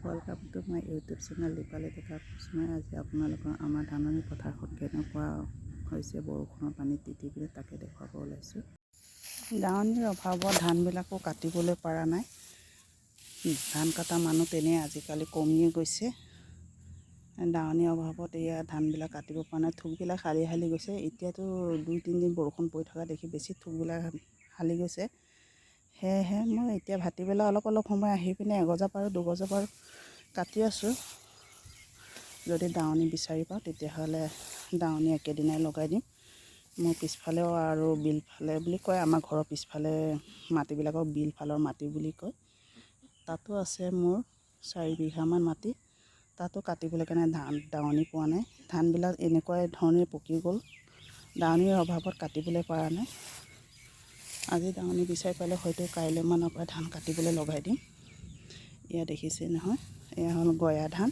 Welcome to my YouTube channel Dipali Deka. মই আজি আপোনালোকৰ আমাৰ ধাননি পথাৰখন কেনেকুৱা হৈছে, বৰষুণৰ পানীত তিতি পিনে তাকে দেখুৱাব ওলাইছোঁ। দাৱনীৰ অভাৱত ধানবিলাকো কাটিবলৈ পৰা নাই। ধান কটা মানুহ তেনেই আজিকালি কমিয়ে গৈছে। দাৱনীৰ অভাৱত এয়া ধানবিলাক কাটিব পৰা নাই। থোকবিলাক হালি হালি গৈছে। এতিয়াতো 2-3 দিন বৰষুণ পৰি থকা দেখি বেছি থোকবিলাক হালি গৈছে। সেয়েহে মই এতিয়া ভাটিবেলা অলপ অলপ সময় আহি পিনে এগজা পাৰোঁ, দুগজা পাৰোঁ কাটি আছোঁ। যদি দাৱনী বিচাৰি পাওঁ, তেতিয়াহ'লে দাৱনী একেদিনাই লগাই দিম। মোৰ পিছফালেও আৰু বিলফালে বুলি কয়, আমাৰ ঘৰৰ পিছফালে মাটিবিলাকক বিলফালৰ মাটি বুলি কয়, তাতো আছে মোৰ 4 বিঘামান মাটি। তাতো কাটিবলৈ কাৰণে ধান দাৱনী পোৱা নাই। ধানবিলাক এনেকুৱাই ধৰণে পকি গ'ল, দাৱনীৰ অভাৱত কাটিবলৈ পৰা নাই। আজি দাৱনী বিচাৰি পালে হয়তো কাইলৈ মানৰ পৰা ধান কাটিবলৈ লগাই দিম। এয়া দেখিছে নহয়, এয়া হ'ল গয়া ধান।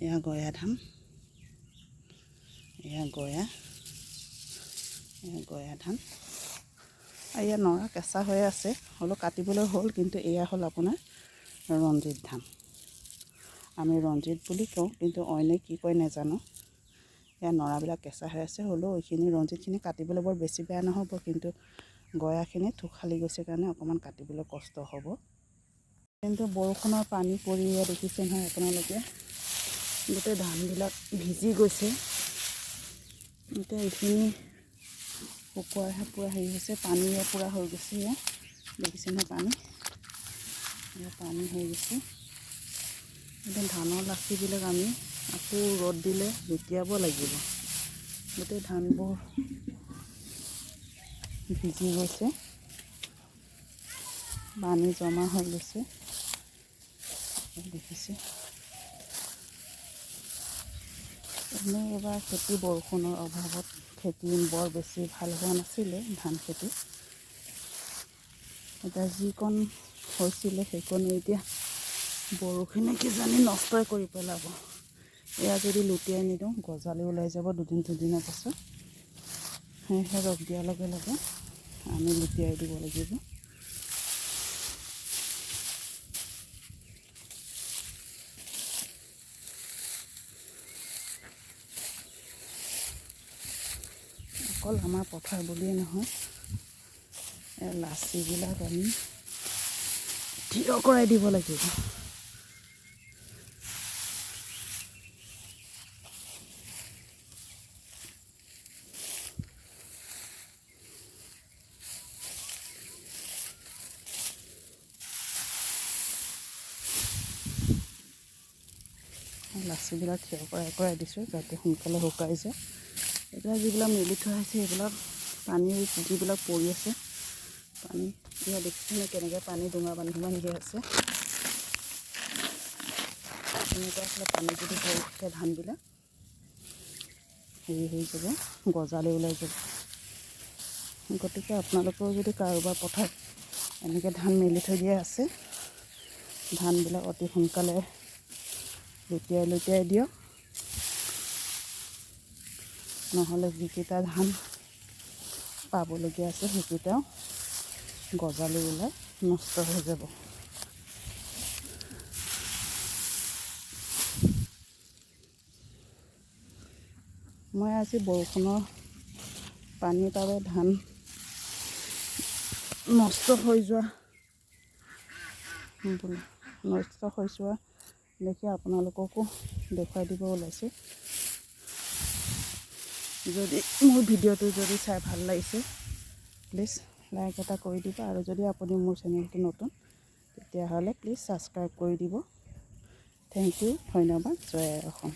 এয়া গয়া ধান, এয়া গয়া, এয়া গয়া ধান। আৰু এয়া নৰা কেঁচা হৈ আছে, হ'লেও কাটিবলৈ হ'ল। কিন্তু এয়া হ'ল আপোনাৰ ৰঞ্জিত ধান। আমি ৰঞ্জিত বুলি কওঁ, কিন্তু অইনে কি কয় নাজানো। এয়া নৰাবিলাক কেঁচা হৈ আছে, হ'লেও এইখিনি ৰঞ্জিতখিনি কাটিবলৈ বৰ বেছি বেয়া নহ'ব। কিন্তু গয়াখিনি থোক হালি গৈছে কাৰণে অকণমান কাটিবলৈ কষ্ট হ'ব। কিন্তু বৰষুণৰ পানী পৰি দেখিছে নহয় আপোনালোকে, গোটেই ধানবিলাক ভিজি গৈছে। এতিয়া এইখিনি শুকুৱাইহে পূৰা হেৰি হৈছে, পানীয়ে পূৰা হৈ গৈছে। এয়া দেখিছে নহয়, পানী, এয়া পানী হৈ গৈছে। এতিয়া ধানৰ লাচিবিলাক আমি আকৌ ৰ'দ দিলে লুটিয়াব লাগিব। গোটেই ধানবোৰ ভিজি গৈছে, পানী জমা হৈ গৈছে, দেখিছে। এনেই এইবাৰ খেতি বৰষুণৰ অভাৱত খেতি বৰ বেছি ভাল হোৱা নাছিলে ধান খেতি। এতিয়া যিকণ হৈছিলে, সেইকণো এতিয়া বৰষুণে কিজানি নষ্টই কৰি পেলাব। এয়া যদি লুটিয়াই নিদিওঁ, গজালি ওলাই যাব দুদিন তিনিদিনৰ পাছত। সেয়েহে ৰ'দ দিয়াৰ লগে লগে আমি লুটিয়াই দিব লাগিব। অকল আমাৰ পথাৰ বুলিয়ে নহয়, এই লাচিবিলাক আমি থিয় কৰাই দিব লাগিব। লাচিবিলাক থিয় কৰাই কৰাই দিছোঁ, যাতে সোনকালে শুকাই যায়। এইবিলাক যিবিলাক মেলি থোৱা হৈছে, সেইবিলাক পানী যিবিলাক পৰি আছে, পানী ইয়াত দেখিছেনে কেনেকৈ পানী ডোঙা পানী সোমাই আহি আছে। এনেকুৱা হ'লে পানী যদি পৰি থাকে, ধানবিলাক হেৰি হৈ যাব, গজালি ওলাই যাব। গতিকে আপোনালোকেও যদি কাৰোবাৰ পথাৰত এনেকৈ ধান মেলি থৈ দিয়া আছে, ধানবিলাক অতি সোনকালে লুটিয়াই লুটিয়াই দিয়ক। নহ'লে যিকেইটা ধান পাবলগীয়া আছে, সেইকেইটাও গজালি ওলাই নষ্ট হৈ যাব। মই আজি বৰষুণৰ পানীৰ বাবে ধান নষ্ট হৈ যোৱা দেখি আপোনালোককো দেখুৱাই দিব ওলাইছোঁ। যদি মোৰ ভিডিঅ'টো যদি চাই ভাল লাগিছে, প্লিজ লাইক এটা কৰি দিব আৰু যদি আপুনি মোৰ চেনেলটো নতুন, তেতিয়াহ'লে প্লিজ ছাবস্ক্ৰাইব কৰি দিব। Thank U, ধন্যবাদ। জয় আই অসম।